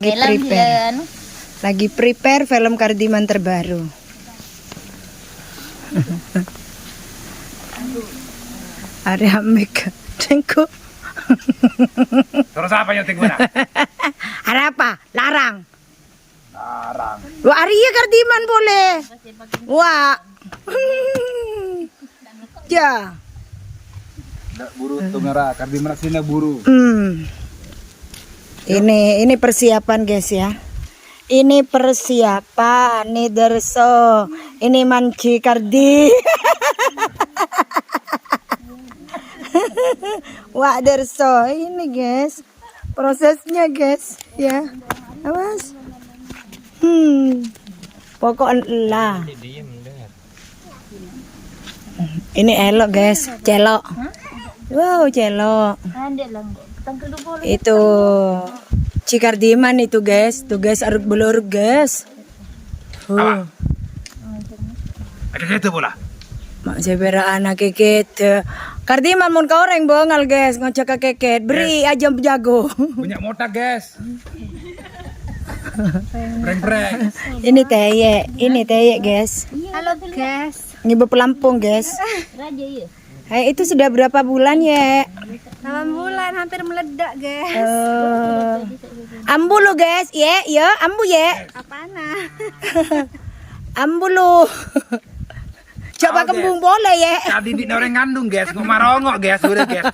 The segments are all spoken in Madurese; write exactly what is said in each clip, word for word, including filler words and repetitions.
Lagi prepare. Lagi prepare film Kardiman terbaru. Arè amek. Dengko. Terus apa yang tinggal? Ada apa? Larang. Larang. Wah, arè iyâ Kardiman polè. Wah. Ya. Ndak buru tungara, Kardiman sini buru. Hmm. Ini, ini persiapan, guys, ya. Ini persiapan, nih, Derso. Ini manci Kardi. Wah, Derso. Ini, guys. Prosesnya, guys, ya. Awas. Hmm. Pokoknya lah. Ini elok, guys, celok. Wow, celok. Itu Cikardiman itu, guys. Tuh, guys, arep belur, guys. Huh. Ada gitu pula. Mak saya bera anak keket. Kardiman mon ka orèng bongal, guys, ngojak ka keket. Beri aja jago. Banyak motak, guys. Breng-breng. Ini teye, ini teye, guys. Halo, guys. Ngibu pelampung, guys. Raja, iya. Hai, itu sudah berapa bulan, Ye? Delapan bulan, hampir meledak, guys. Eh, ambu lu, guys, Ye, ya, ambu, Ye. Apana? Ambu lu. Coba kembung boleh, Ye. Tadi di orang ngandung, guys, kok marongok, guys, udah, guys.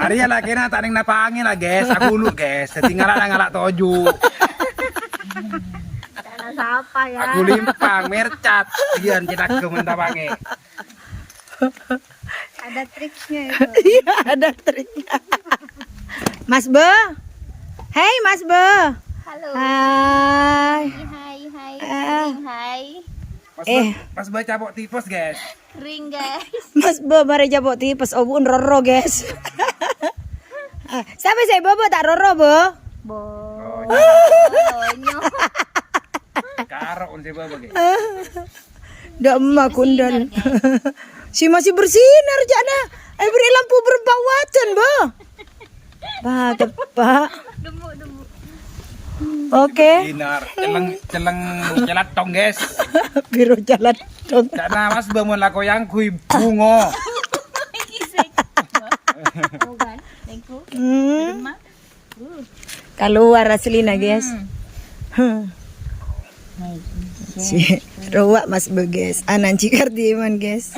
Arè lakèna ta' neng napangè la, guys. Aku lu, guys. Dadi ngala' ngala' toju'. Cara sapa ya? Aku limpang, mercat. Iya, cetak gemen tapangè. Ada triksnya itu. Iya, ada triknya. Mas Bo. Hai, Mas Bo. Halo. Hai. Hai, hai, hai. Hai. Mas Bo, Mas Bo capok tipes, guys. Kering, guys. Mas Bo mare jabok tipes, obu'en roro, guys. Ah, sapa sè bobo ta' roro, Bo? Bo. Bonyo. Karo on sè bobo, guys. Ndak emma kundal. Si masih bersinar, jana. Eh, beri lampu berempat wajan, Bo. Wah, tepak. Demu, demu. Oke. Dinar, celeng, celeng, celatong, guys. Biru celatong. Karena Mas Bo mon lako yang kui bungo. Bukan, lengku. Hmm. Keluar aslina, guys. Hmm. Si Rowa Mas Bo, guys. Anan Cikardiman, guys.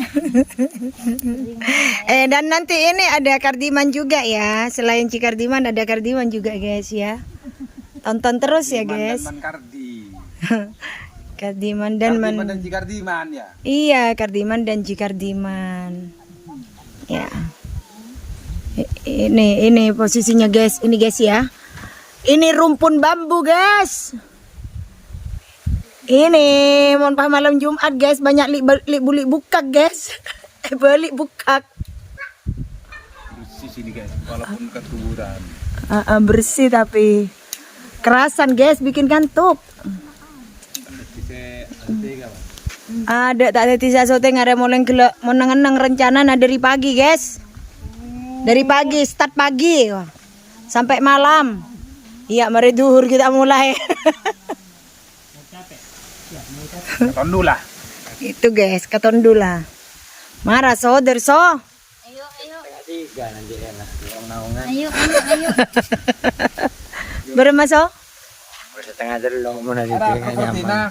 Eh, dan nanti ini ada Kardiman juga ya. Selain Cikardiman ada Kardiman juga, guys, ya. Tonton terus ya, guys. Kardiman dan Man Kardi. Kardiman dan Kardiman Man- dan Cikardiman ya. Iya, Kardiman dan Cikardiman. Ya. I- Ini ini posisinya, guys. Ini, guys, ya. Ini rumpun bambu, guys. Ini mon pas malam Jumat, guys, banyak li, li buli bukak, guys. Eh, balik bukak. Bersih sini, guys, walaupun ke kuburan. Ah, ah, bersih tapi kerasan, guys, bikin kantuk. Ada tak ada tisa syuting, arè moleng gelo, mon neng-neng rencana nah dari pagi, guys. Dari pagi, start pagi. Wah. Sampai malam. Iya, mari duhur kita mulai. Tondu lah. Itu, guys, katondu lah. Mara so, Derso. Ayo, ayo. Tiga nanti enak. Orang naungan. Ayo, ayo, ayo. Berapa, So? Setengah telung mau nanti. Ada nyaman.